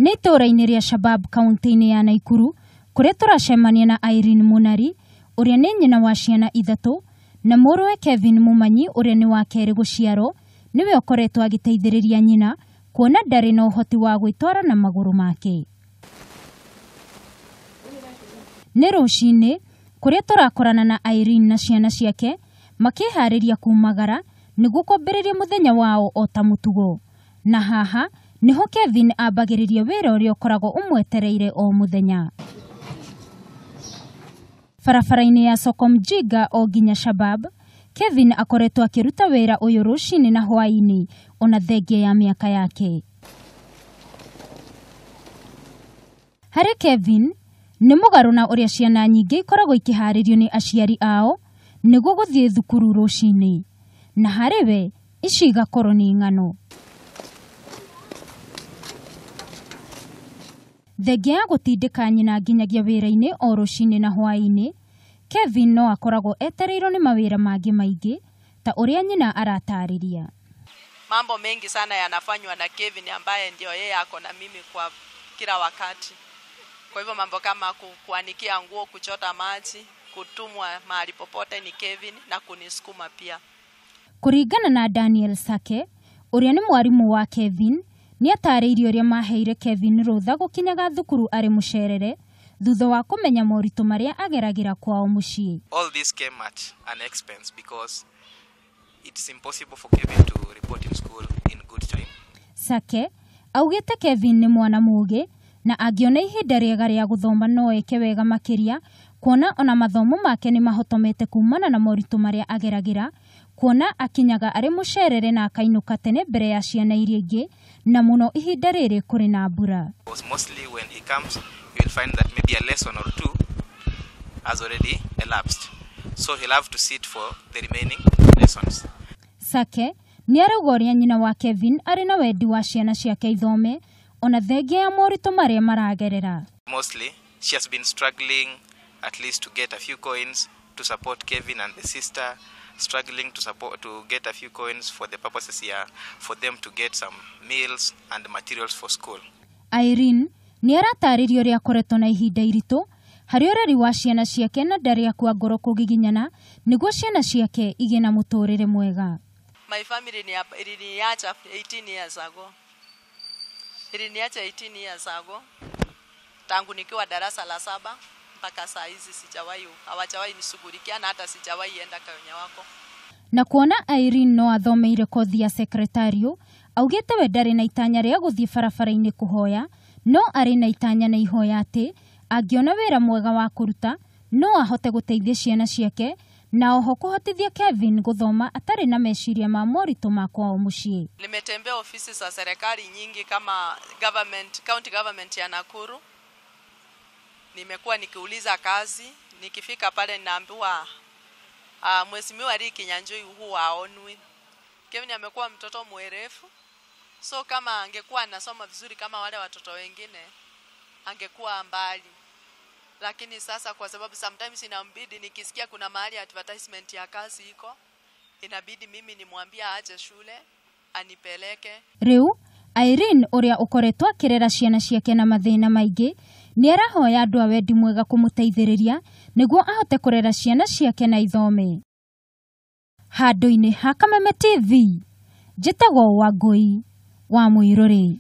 Nĩ itũũra-inĩ rĩa Shabab kaunti-inĩ ya Naikuru kũrĩa tũracemania na Irene Munari ũrĩa nĩ nyina wa ciana ithatũ na mũrũwe Kevin Mumanyi ũrĩa nĩ wa kerĩ gũciarwo nĩwe ũkoretwo agĩteithĩrĩria nyina kuona ndarĩ na ũhoti wa gwĩtwara na magũrũ make. Nĩ rũcinĩ kũrĩa tũrakorana na Irene na ciana ciake makĩharĩria kumagara nĩguo kwambĩrĩria mũthenya wao o ta mũtugo. Na haha niho Kevin ambagĩrĩria wĩra ũrĩa ũkoragwo ũmwetereire o mũthenya. Barabara-inĩ ya Soko Mjinga o nginya Shabab, Kevin akoretwo akĩruta wĩra ũyũ rũcinĩ na hwaĩ-inĩ ona thengia ya mĩaka yake. Harĩ Kevin nĩ mũgarũ na ũrĩa ciana nyingĩ ikoragwo ikĩharĩrio nĩ aciari ao nĩguo gũthiĩ thukuru rũcinĩ, na harĩ we ici igakorwo nĩ ng'ano. Thengia ya gũtindĩka nyina nginyagia wĩra-inĩ o rũcinĩ na hwaĩ-inĩ, Kevin no akoragwo etereirwo nĩ mawĩra mangĩ maingĩ ta ũrĩa nyina aratarĩria. Mambo mengi sana yanafanywa na Kevin ambaye ndio yeye ako na mimi kwa kila wakati. Kwa hivyo mambo kama kuanikia nguo, kuchota maji, kutumwa mahali popote ni Kevin na kunisukuma pia. Kũringana na Daniel Sake, ũrĩa nĩ mwarimu wa Kevin, nĩ atarĩirie ũrĩa maheire Kevin rũtha gũkinyaga thukuru arĩ mũcerere thutha wa kũmenya moritũ marĩa ageragĩra kwao mũciĩ. All this came at an expense because it's impossible for Kevin to report in school in good time. Sake augĩte Kevin nĩ mwana mũũgĩ na angĩona ihinda rĩega rĩa gũthoma no eke wega makĩria kuona ona mathomo make nĩ mahotomete kumana na moritũ marĩa ageragĩra, kuona akinyaga arĩ mũcerere na akainũka tene mbere ya ciana iria ingĩ na mũno ihinda rĩrĩ kũrĩ na mbura. Mostly when he comes, you will find that maybe a lesson or two has already elapsed. So he'll have to sit for the remaining lessons. Sake nĩ arauga ũrĩa nyina wa Kevin arĩ na wendi wa ciana ciake ithome ona thengia ya moritũ marĩa maragerera. Mostly she has been struggling at least to get a few coins to support Kevin and the sister, struggling to support to get a few coins for the purposes here, for them to get some meals and materials for school. Irene nĩ aratarĩria ũrĩa akoretwo na ihinda iritũ harĩ ũreri wa ciana ciake na ndarĩ akua ngoro kũgiginyana nĩguo ciana ciake igĩe na mũtũrĩre mwega. My family iliniacha 18 years ago. Iliniacha 18 years ago. Tangu nikiwa darasa la 7 mpaka saa hizi sijawahi, hawajawahi nishughulikia na hata sijawahi enda kwenye wako. Na kuona Irene no athomeire kothi ya sekretario, augĩte we ndarĩ na itanya rĩa gũthiĩ barabara-inĩ kũhoya, no arĩ na itanya na ihoya atĩ angĩona wĩra mwega wa kũruta no ahote gũteithia ciana ciake na oho kũhotithia Kevin gũthoma atarĩ na meciria ma moritũ ma kwao mũciĩ. Nimetembea ofisi za serikali nyingi kama government, county government ya Nakuru. Nimekuwa nikiuliza kazi, nikifika pale ninaambiwa Mheshimiwa Lee Kinyanjui huwa haonwi. Kevin amekuwa mtoto mwerevu. So kama angekuwa anasoma vizuri kama wale watoto wengine, angekuwa mbali. Lakini sasa kwa sababu sometimes inambidi nikisikia kuna mahali advertisement ya kazi iko, inabidi mimi nimwambie aache shule anipeleke. Rĩu Irene ũrĩa ũkoretwo akĩrera ciana ciake na mathĩna maingĩ nĩ arahoya andũ a wendi mwega kũmũteithĩrĩria nĩguo ahote kũrera ciana ciake na ithome. Handũ-inĩ ha Kameme TV, njĩtagwo Wangũi wa Mũirũrĩ.